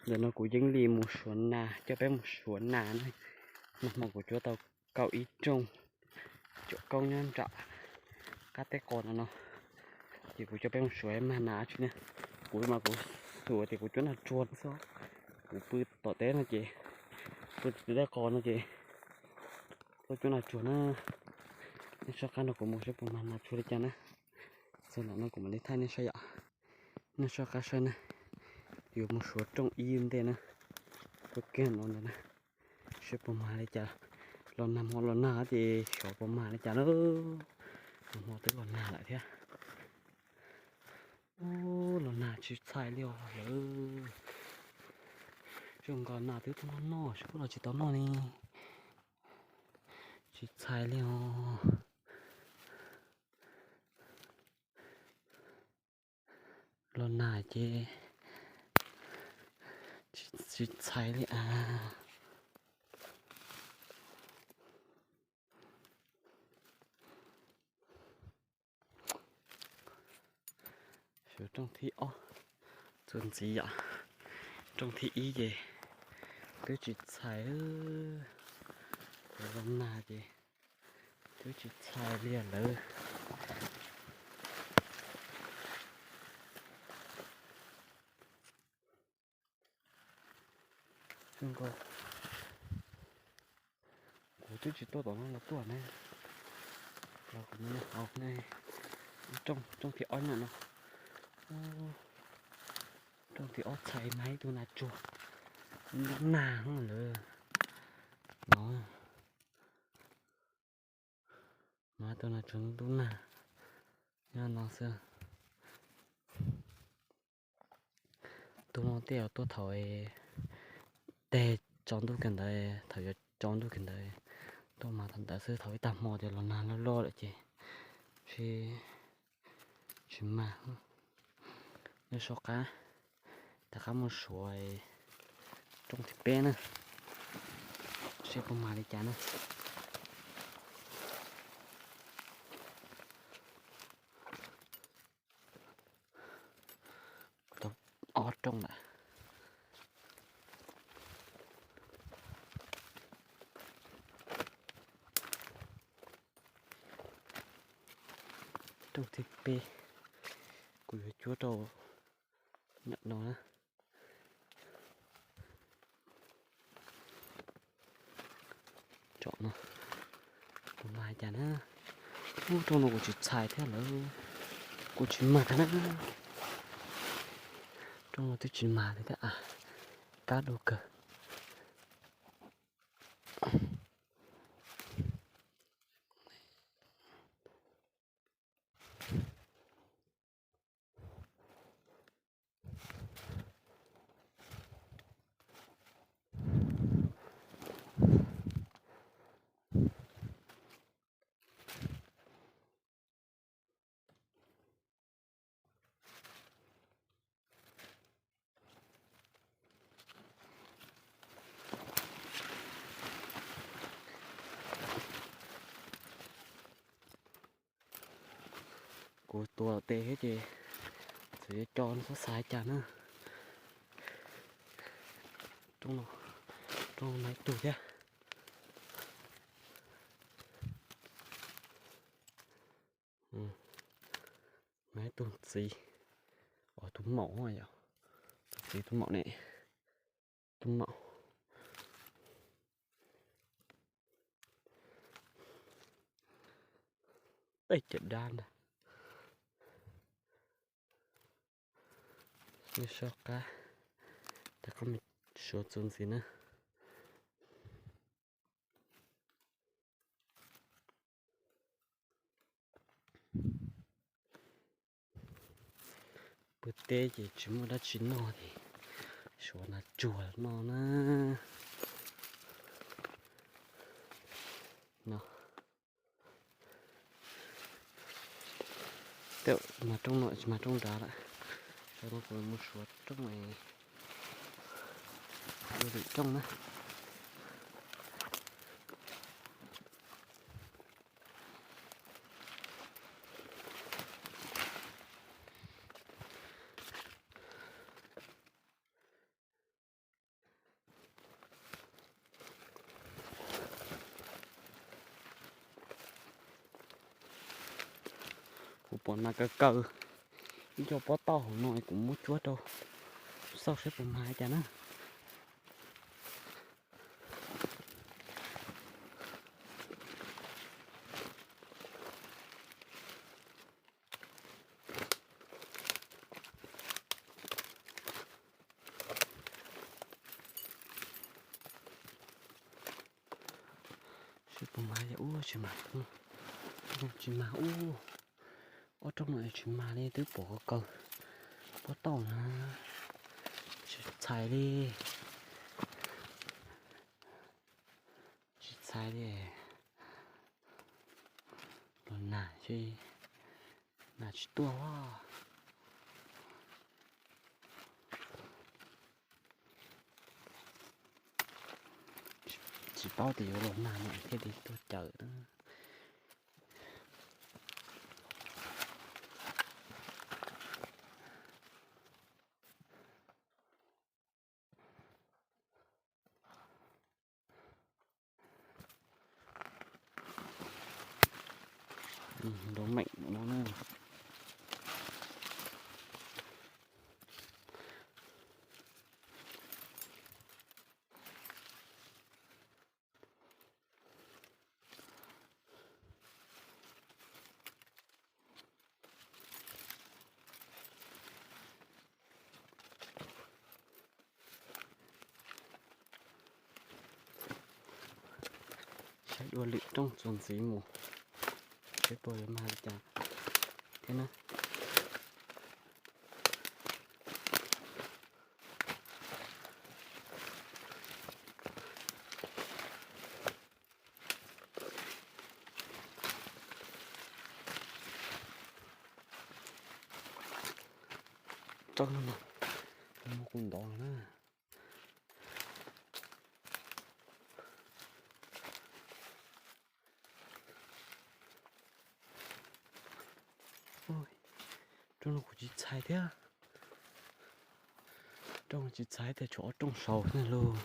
Ntawm no kuv yeej li mus suav nas, coj peb mus suav nas na. Nag hmo kuv cuab tau kaum ib rooj cuam koob nyob nram qab teb qos no no, ces kuv coj peb mus suav mag nas tsi na. Kuv mas kuv xav tias kuv cuab nas tsuag xwb, kuv pw tom teb no ces, pw tom teb qos no ces tuaj cuab nas tsuag na. Nej soj qab nrog kuv mus saib puas mag nas tsuag li cas na. Txog nram no kuv mam li thaij nej saib yom. Nej soj qab saib na, yuav mus suav rooj ib ntej na, tuaj kiag no ntawd na, saib puas mag li cas. Los nag hmo los nag ces xyov puas mag li cas na. Nag hmo twb los nag lawm thiab. Ub, los nag tsis txhais li os lawm. Zoo nkaus nas twb tuaj noj noj, seb puas los tsis tau noj li. Tsis txhais li os. Los nag ces tsis txhais li as. Suav rooj thib ob txuas ntxiv yom. Rooj thib ib ces twb tsis txhais, los nag ces twb tsis txhais li lawm. Kuv twb tsis tuaj tom no los tuaj ne, los kuv mus hauv ne. Rooj, rooj thib ob nyob no. Rooj thib ob txhais mas ib tug nas tsuag, ntub nag lawm no. Mas tus nas tsuag ntub nag nyob no xwb. Tus no tej zaum tuaj thaum tag tsaus ntuj kawg ntawd, thaum yuav tsaus ntuj kawg ntawd tuaj mas thaum ntawd xwb, thaum ib tag hmo ces los nag loj loj lawm ces tsis, tsis mag. Nej soj qab, rov qab mus suav rooj thib peb na, seb puas mag li cas na. Tau ob rooj lawm. Rooj thib peb, kuv yuav cuab rau ntawm no na. Tsom no, kuv mag li cas na. Ub, rooj no kuv tsis txhais thiab lawm, kuv tsis mag thiab na. Rooj no twb tsis mag li thiab as, qab dua kawg. Kuv tuav tes thiab ces txawm yuav co no xav xav cas na. Rooj no, rooj no mas ib tug thiab. Mas ib tug txiv, tus maum yom, tus txiv tus maum ne, tus maum. Tej cawm dab ntag. Nej soj qab, rov qab mus suav txuas ntxiv na. Pw teb ces tsis muaj dab tsi noj ces suav nas tsuag no na. No, tej mas rooj no tsis mas rooj nrad lawm. Sau no kuv mus suav rooj, ua lwm rooj na. Pom nas kaw kaw ib co pob tauj hauv no, kuv muab cuab rau xauj saib puas mag li cas na. Saib puas mag li. Ub, tsis mag, tsis mag ub. Ob rooj no tsis mag li, twb pom kaw kaw pob tauj na, tsis txhais li. Tsis txhais li. Los nag, nag tsis tuaj. Tsis paub tias yuav los nag no thiaj li tuaj cawm na. Nrov meem no na. Saib dua lwm rooj txuas ntxiv mus, saib puas yuav mag li cas thiab na. Tsob no, muab kuv ntov na. Rooj no kuv tsis txhais thiab. Rooj tsis txhais tias tshuav ob rooj saud na lauj.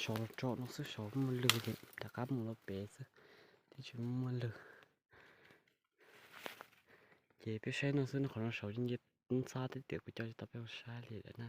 Saud los tso no xwb, saud muaj lwg ces rov qab mus los pem xwb, thiaj tsis muaj lwg. Ces peb saib no xwb, no qhov no saud ntsia ntxhab thiab tias kuv coj tsis tau peb mus saib li lawm na.